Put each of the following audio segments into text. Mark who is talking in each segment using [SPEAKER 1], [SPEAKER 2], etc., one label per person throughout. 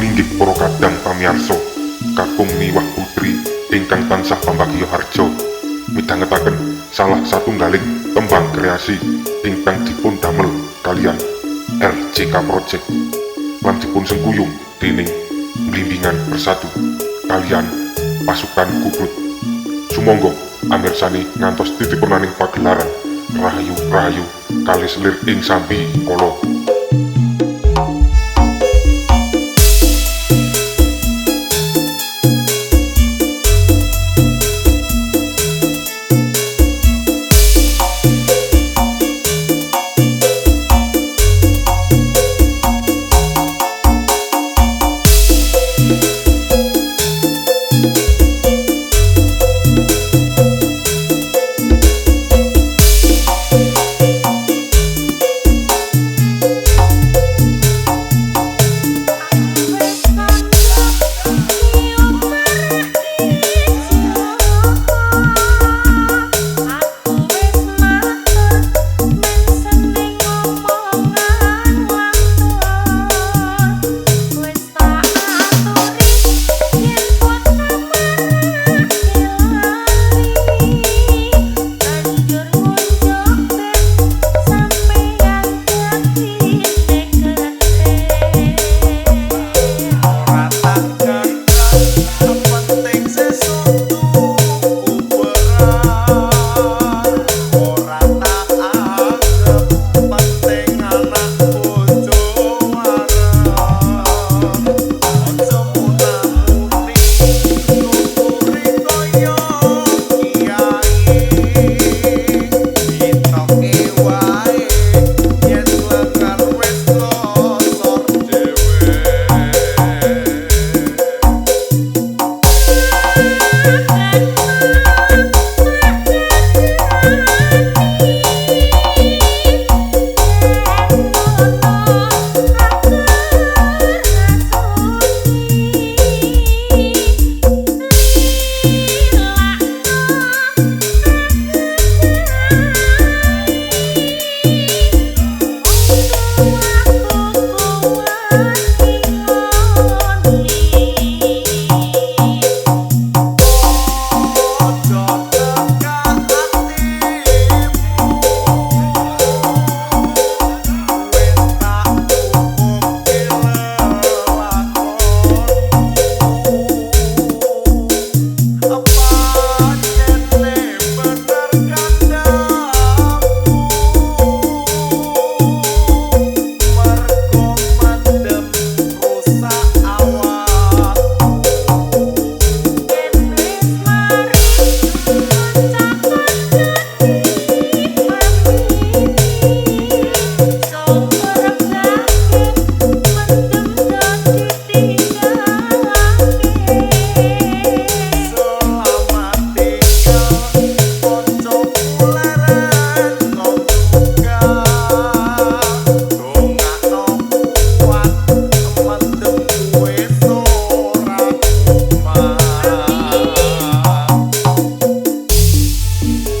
[SPEAKER 1] Nuwun inggih para kadang pamiyarsa, kakung miwah putri ingkang tansah pambagya harja, midhangetaken salah satunggaling tembang kreasi ingkang dipun damel kaliyan RJK Project lan dipun sengkuyung dening Blimbingan Bersatu kaliyan pasukan Kubrut. Sumangga amirsani ngantos titipurnaning pagelaran rahayu-rahayu kalih selir ing sambi kala.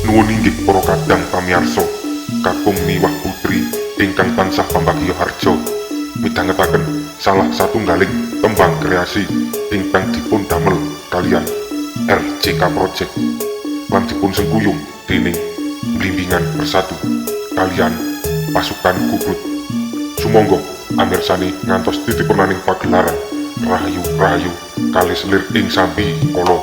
[SPEAKER 1] Nuwun inggih para kadang pamiyarsa, kakung miwah putri ingkang tansah pambagya harja, midhangetaken salah satunggaling tembang kreasi ingkang dipun damel kaliyan RJK Project lan dipun sengkuyung dening Blimbingan Bersatu kaliyan pasukan Kubrut. Sumangga amirsani ngantos titipurnaning pagelaran rahayu-rahayu kalih selir ing sambi kala.